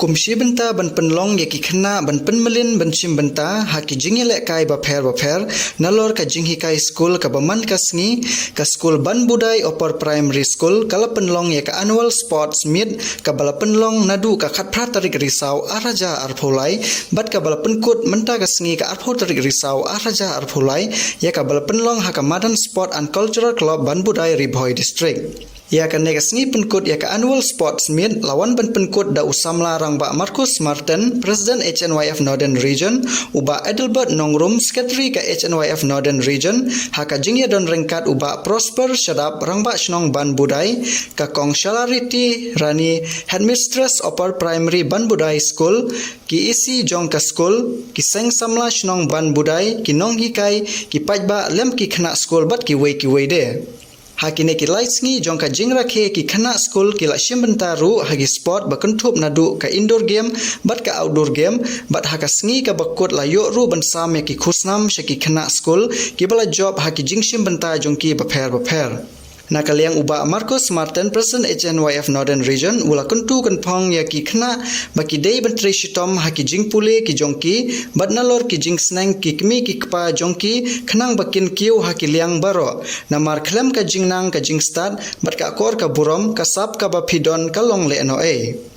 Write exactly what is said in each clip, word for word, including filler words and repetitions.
Kum shi bynta ban pynlong ïa ki khynnah ban pynmlien ban shim bynta ha ki jingïalehkai bapher bapher, nalor ka jinghikai skul kaba man ka sngi, ka skul Banbudai Upper Primary School ka la pynlong ïa ka Annual Sports Meet kaba la pynlong naduh ka khatphra tarik Risaw ar hajar arphew lai, bad kaba la pynkut mynta ka sngi ka arphew tarik Risaw ar hajar arphew lai, ïa kaba la pynlong ha ka Madan Sport and Cultural Club Banbudai, Ri Bhoi District. Ïa kane ka sngi pynkut ïa ka Annual Sports Meet la wan ban pynkut da u samla Rangbah Marcus Martin, President H N Y F Northern Region, u Bah Adelbert Nongrum, Secretary ka H N Y F Northern Region, ha ka jingïadon ryngkat u Bah Prosper Shadap, Rangbah Shnong Banbudai, ka Kong Shalariti Rani, Headmistress Upper Primary Banbudai School, ki E C jong ka skul, ki seng samla shnong Banbudai, ki nonghikai, ki paidbah lem ki khynnah skul bad kiwei kiwei de. Ha kine ki lai sngi jong ka jingrakhe, ki khynnah skul ki la shim bynta ruh ha ki sport ba kynthup naduh ka indoor game bad ka outdoor game, bad ha ka sngi kaba kut la ïoh ruh ban sam ïa ki khusnam sha ki khynnah skul kiba la jop ha ki jingshim bynta jong ki bapher bapher. Na ka liang u Bah Marcus Martin, President H N Y F Northern Region, u la kyntu kynphong ïa ki khynnah ba ki dei ban trei shitom ha ki jingpule ki jong ki, bad nalor ki jingsneng ki kmie ki kpa jong ki, khnang ba kin kiew ha ki liang baroh. Namar khlem ka jingnang ka jingstad bad ka akor ka burom, ka sap kaba phi don ka long lehnohei.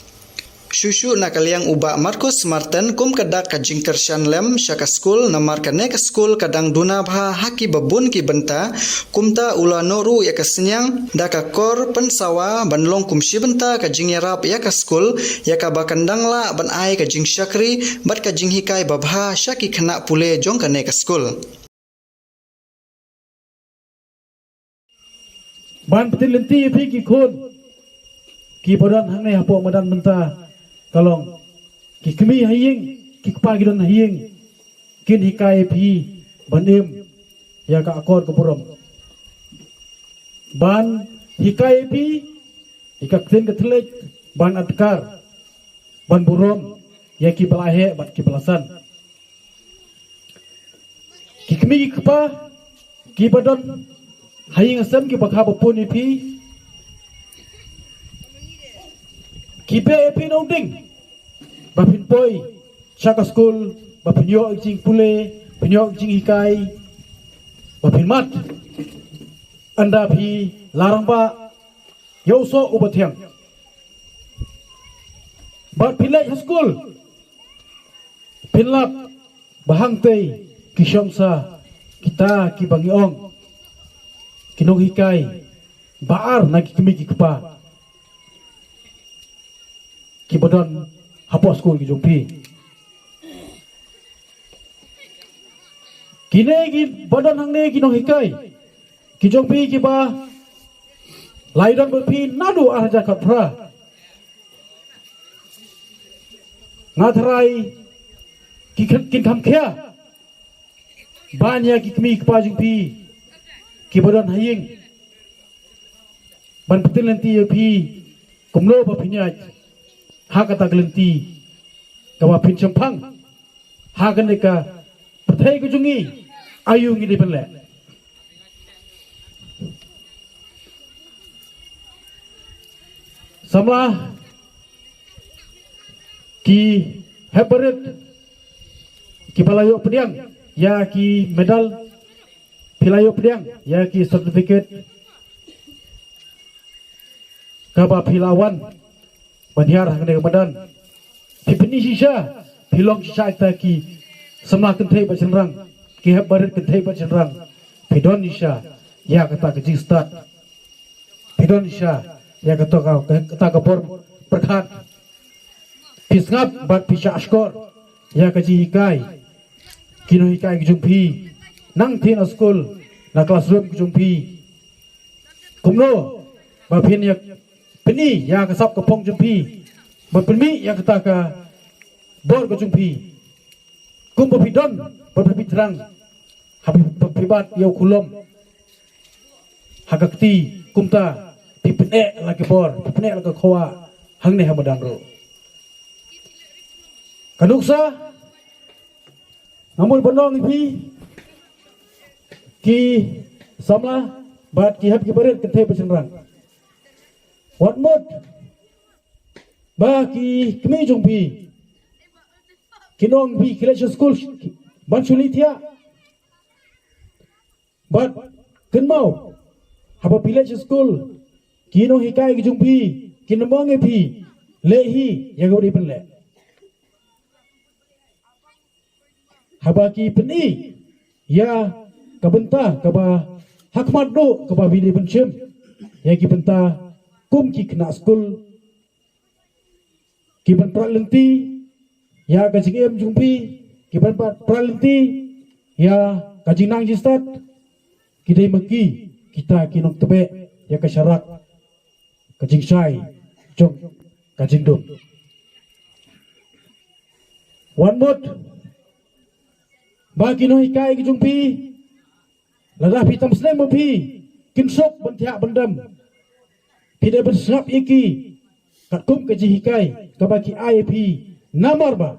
Shuh shuh na ka liang u Bah Marcus Martin, kum ka dak ka jingkyrshan lem sha ka skul, namar kane ka skul ka dang duna bha ha kiba bun ki bynta, kumta u la noh ruh ïa ka synñiang da ka kor pynsawa ban long kum shi bynta ka jingïarap ïa ka skul, ïa kaba kan dang lah ban ai ka jingshakri bad ka jinghikai babha sha ki khynnah pule jong kane ka skul. Ban pynlynti ïa phi ki khun kiba don hangne hapoh madan mynta, ka long ki kmie ha ïing, ki kpa ki don ha ïing, kin hikai ïa phi ban im ïa ka akor ka burom. Ban hikai ïa phi ïa ka ktien ka thylliej, ban adkar, ban burom ïa kiba la heh bad kiba la san. Ki kmie ki kpa kiba don ha ïing ha sem, kiba kha ba pun ïa phi, ki beh ïa phi na u ding ba phin poi sha ka skul, ba phin ïoh jingpule, phin ïoh jinghikai, ba phin mad ynda phi la rangbah ïa u soh uba thiang. Bad phi leit ha skul, phin lap ba hangtei ki shong sha kita kiba ngi ong ki nonghikai ba ar na ki kmie ki kpa kiba don hapoh skul ki jong phi. Kine kiba don hangne ki nonghikai ki jong phi kiba la ïadon bad phi naduh ar hajar khatphra. Nga tharai ki kh-, kin kham khia ban ïa ki kmie ki kpa jong phi kiba don ha ïing ban pynlynti ïa phi kumno ba phin ïaid ha kata ka lynti kaba phin shemphang ha kane ka pyrthei ka jong ngi. Aïu ngi dei ban leh? Samla ki hep barit kiba la ïoh pdiang ïa ki medal, phi la ïoh pdiang ïa ki certificate kaba phi la wan ban hiar hangne ha madan. Phi pyni shisha, phi long shisha kita ki samla kynthei bad shynrang, ki hep barit kynthei bad shynrang. Phi don shisha ïa kata ka jingstad, phi don shisha ïa kata ka, kata ka bor pyrkhat. Phi sngap bad phi shah shkor ïa ka jinghikai ki nonghikai ki jong phi, nangta na skul, na classroom ki jong phi. Kumno ba phin ïa pyni ïa ka sap ka phong jong phi, ba pynmih ïa kata ka bor ka jong phi. Kumba phi don, ba phi thrang, ha phi, phi bat ïa u khulom ha ka kti, kumta phi pyneh la ki bor, phi pyneh la ka khwa hangne ha madan ruh. Ka nuksa nga mut ban ong ïa phi ki samla bad ki hep ki barit kynthei bad shynrang. Wat mut ba ki kmie jong phi kin ong phi ki leit sha skul ban shu leit thiah. Bad kynmaw, haba phi leit sha skul, ki nonghikai ki jong phi kin ym ong ïa phi leh hi ïa kaba dei ban leh. Haba ki pyni ïa ka bynta kaba ha khmat duh kaba phi dei ban shim ïa ki bynta kum ki khynnah skul, ki ban prat lynti ïa ka jingim jong phi, ki ban prat lynti ïa ka jingnang jingstad, ki dei ma ki kita ki nongtbeh ïa ka sharak, ka jingshai jong ka jingdum. Wan mut ba ki nonghikai ki jong phi, lada phi tam snem ma phi kin suk ban thiah ban dem, phi dei ban sngap ïa ki katkum ka jinghikai kaba ki ai ïa phi, namar ba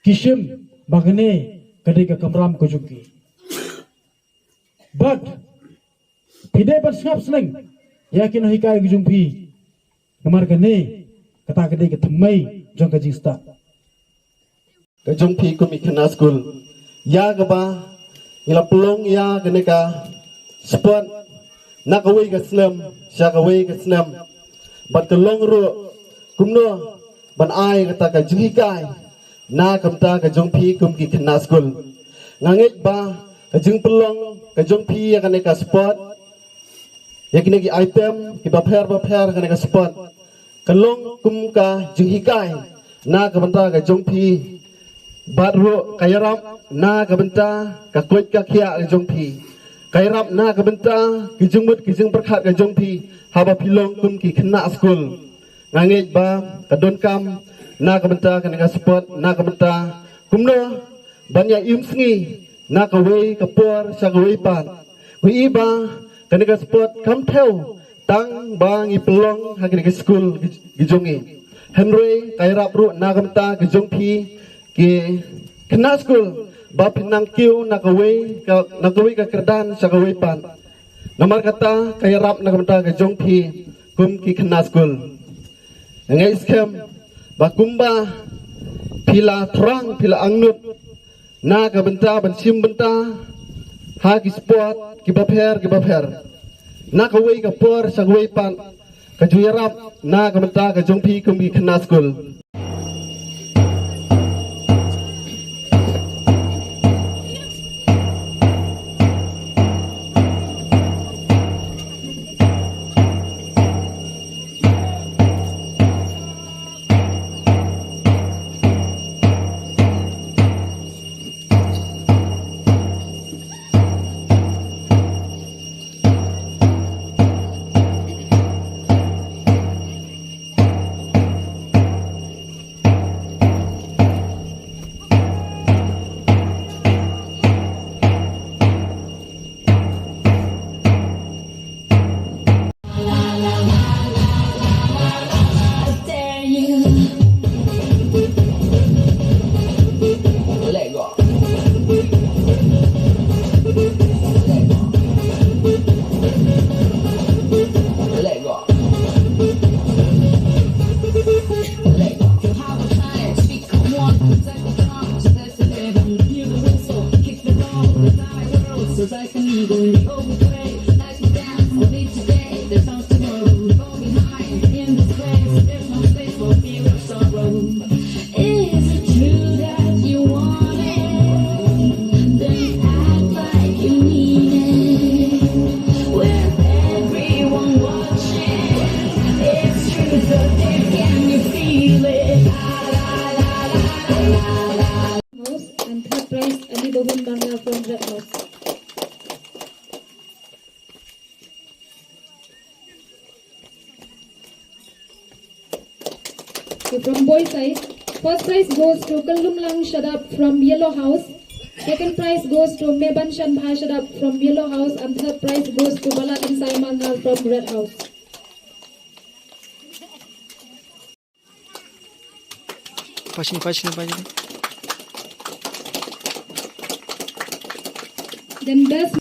ki shim ba kane ka dei ka kamram ka jong ki. Bad phi dei ban sngap sneng ïa ki nonghikai ki jong phi, namar kane kata ka dei ka thymmei jong ka jingstad ka jong phi kum ki khynnah skul. Ïa kaba ngi la pynlong ïa kane ka sport na kawei ka snem sha kawei ka snem, bad ka long ruh kumno ban ai kata ka jinghikai na ka bynta ka jong phi kum ki khynnah skul. Nga ngeit ba ka jingpynlong ka jong phi ïa kane ka sport, ïa kine ki item kiba pher ba pher ha kane ka sport, ka long kum ka jinghikai na ka bynta ka jong phi, bad ruh ka ïarap na ka bynta ka koit ka khiah ka jong phi, ka ïarap na ka bynta ki jingmut ki jingpyrkhat ka jong phi haba phi long kum ki khynnah skul. Nga ngeit ba ka donkam na ka bynta kane ka sport, na ka bynta kumno ban ïa im sngi na kawei ka por sha kawei pat. Ngi i ba kane ka sport kam thew tang ba ngi pynlong ha kane ka skul ki jong ngi, hynrei ka ïarap ruh na ka bynta ki jong phi ki khynnah skul ba phin nang kiew na kawei ka, na kawei ka kyrdan sha kawei pat. Namar kata ka ïarap na ka bynta ka jong phi kum ki khynnah skul. Nga ngeit skhem ba kumba phi la thrang, phi la angnud na ka bynta ban shim bynta ha ki sport kiba pher kiba pher na kawei ka por sha kawei pat, ka ju ïarap na ka bynta ka jong phi kum ki khynnah skul. Is it true that you want it? Then act like you mean it. With everyone watching, it's true, so dear, can you feel it? House and third prize, Ali Babun Bangla from Red House. Okay, from boys side, first prize goes to Kallumlang Shadap from Yellow House. Second prize goes to Meban Shanbha Shadap from Yellow House, and third prize goes to Bala Insai Mangal from Red House. Passing, passing, passing. Then best